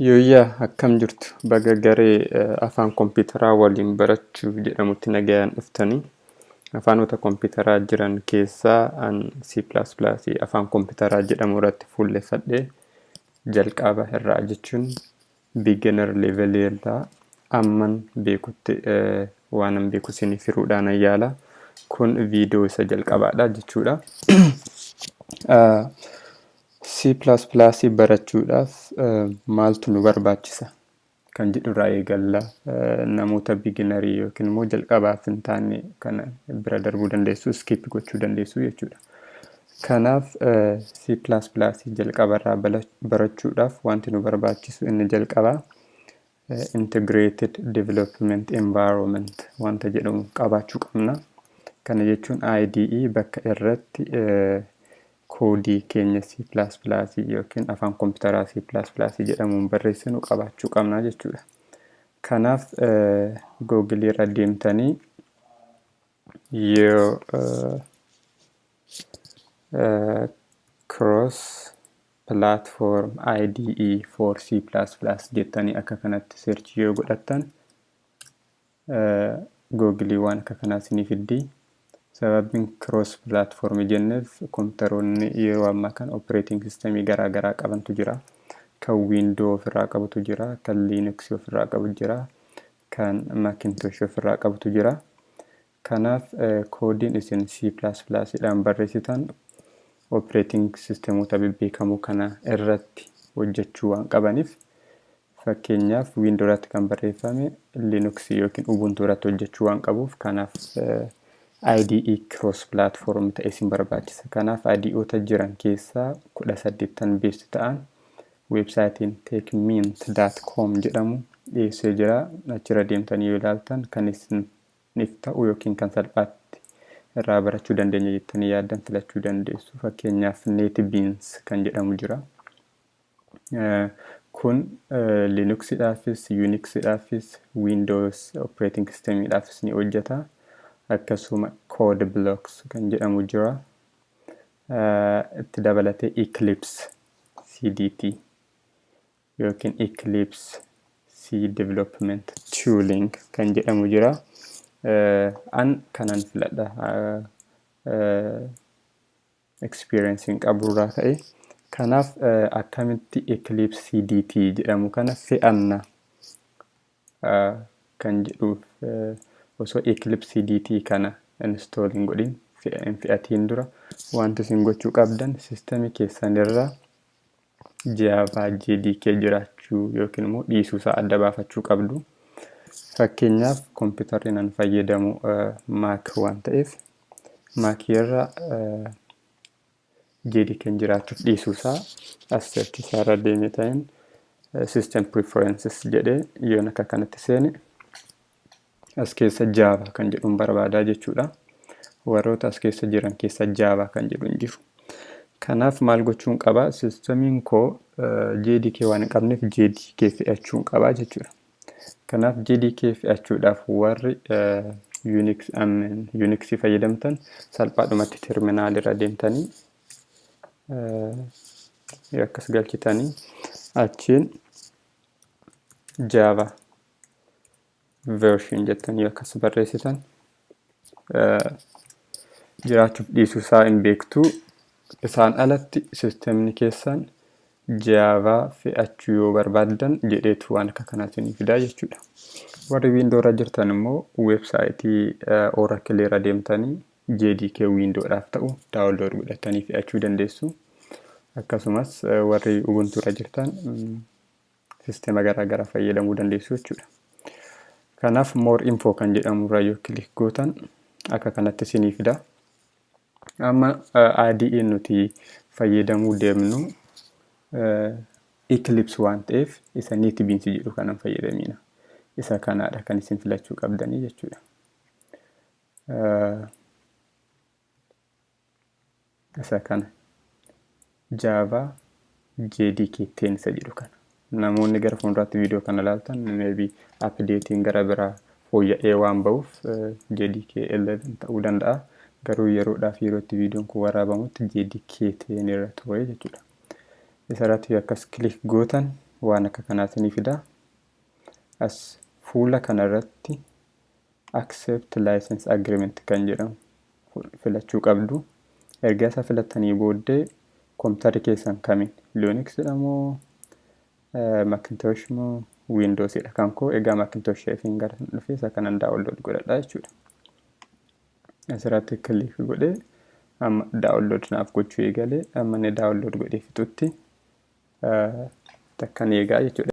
Yooyyaa, akkam jirtu? Baga garee afaan kompiitaraa waliin barachuu jedhamutti nagayaan dhuftanii. Afaanota kompiitaraa jiran keessaa an C++ afaan kompiitaraa jedhamu irratti fuulleffadhee, jalqaba irraa jechuun beginner level irraa amman beekutti waanan beeku isiniif hiruudhaan yaala. Kun viidiyoo isa jalqabaadha jechuudha. C++ barachuudhaaf maaltu nu barbaachisa kan jedhu irraa eegalla. Namoota beginnerii yookiin immoo jalqabaaf hin taane kana bira darbuu dandeessu, skip gochuu dandeessu jechuudha. Kanaaf C++ jalqabarraa barachuudhaaf wanti nu barbaachisu inni jalqabaa Integrated Development Environment wanta jedhamu qabaachuu qabna. Kana jechuun IDE bakka irratti koodii keenya C++ yookiin afaan kompiitaraa C++ jedhamuun barreessinu qabaachuu qabna jechuudha. Kanaaf Google irra deemtanii yoo cross platform IDE for C++ jettanii akka kanatti search yoo godhattan, Google waan akka kanaa isinii fiddi. Sababbiin cross platform jenneef kompiitaroonni yeroo ammaa kana operating systemii garaa garaa qabantu jira. Kan Windows ofirraa qabutu jira, kan Linux ofirraa qabu jira, kan Macintosh ofirraa qabutu jira. Kanaaf koodiin isin C++ dhaan barreessitan operating systemoota bebbeekamoo kana irratti hojjechuu waan qabaniif, fakkeenyaaf Windows irratti kan barreeffame Linux yookiin Ubuntu irratti hojjechuu waan qabuuf, kanaaf IDE cross platform ta'e isin barbaachisa. Kanaaf IDE'oota jiran keessaa 18 best ta'an weebsaayitiin techmint.com jedhamu dhiyeessee jira. Achirra deemtanii yoo ilaaltan, kan isiniif ta'u yookiin kan salphaatti irraa barachuu dandeenya jettanii yaaddan filachuu dandeessu. Fakkeenyaaf NetBeans kan jedhamu jira. Kun Linuxidhaafis, Unixidhaafis, Windows operating systemidhaafis ni hojjeta. Akkasuma Code Blocks kan jedhamu jira. Itti dabalatee Eclipse CDT yookiin Eclipse C Development Tooling kan jedhamu jira. An kanan filadha, experience qaburraa ka'e. Kanaaf akkamitti Eclipse CDT jedhamu kana fe'anna kan jedhuuf, osoo Eclipse CDT kana install hin godhin, hin fe'atiin dura, wanti isin gochuu qabdan sistemii keessan irra Java JDK jiraachuu yookiin immoo dhiisuu isaa adda baafachuu qabdu. Fakkeenyaaf kompiitarri nan fayyadamu Mac waan ta'eef, Mac irra JDK jiraachuuf dhiisuu isaa as search isaa irra deemee ta'een system preferences jedhee yoon akka kanatti seene, as keessa Java kan jedhuun barbaadaa jechuudha. Warroota as keessa jiran keessa Java kan jedhu hin jiru. Kanaaf maal gochuun qabaa? Sistemiin koo JDK waan hin qabneef JDK fe'achuun qabaa jechuudha. Kanaaf JDK fe'achuudhaaf warri Unix fayyadamtan salphaadhumatti terminaal irra deemtanii akkas galchitanii, achiin Java version jettanii akkas barreessitan, jiraachuuf dhiisuu isaa hin beektu. Isaan alatti sistemni keessan Java fe'achuu yoo barbaaddan jedheetu waan akka kanaatiin fidaa jechuudha. Warri Windows irra jirtan immoo weebsaayitii Oracle irra deemtanii JDK Windowsdhaaf ta'u download godhatanii fe'achuu dandeessu. Akkasumas warri Ubuntu irra jirtan sisteema garaa garaa fayyadamuu dandeessu jechuudha. Kanaaf more info kan jedhamu irra yoo click gootan akka kanatti isinii fida. Amma IDE nuti fayyadamuu deemnu Eclipse waan ta'eef, isa NetBeans jedhu kanan fayyadamina. Isa kanaadha kan isin filachuu qabdanii jechuudha. Isa kana, Java JDK 10 isa jedhu kana. Namoonni gara fuulduraatti viidiyoo kana ilaaltan, maybe updatein gara biraa fooyya'ee waan ba'uuf JDK 11 ta'uu danda'a. Garuu yeroodhaaf yeroo itti viidiyoon kun waraabamutti JDK 10 irra ture jechuudha. Isarratti akkas click gootan Waan akka kanaa isinii fida. As fuula kanarratti "Accept license agreement" kan jedhamu filachuu qabdu. Erga isa filattanii booddee kompiitarri keessan kamiin, Linux moo Macintosh moo Windowsidha? Kan koo egaa Macintosh hin gara dhufee isa kanan download godhadha jechuudha. Asirratti click godhee amma download naaf gochuu eegalee, amma inni download godhee fixutti takkan eegaa jechuudha.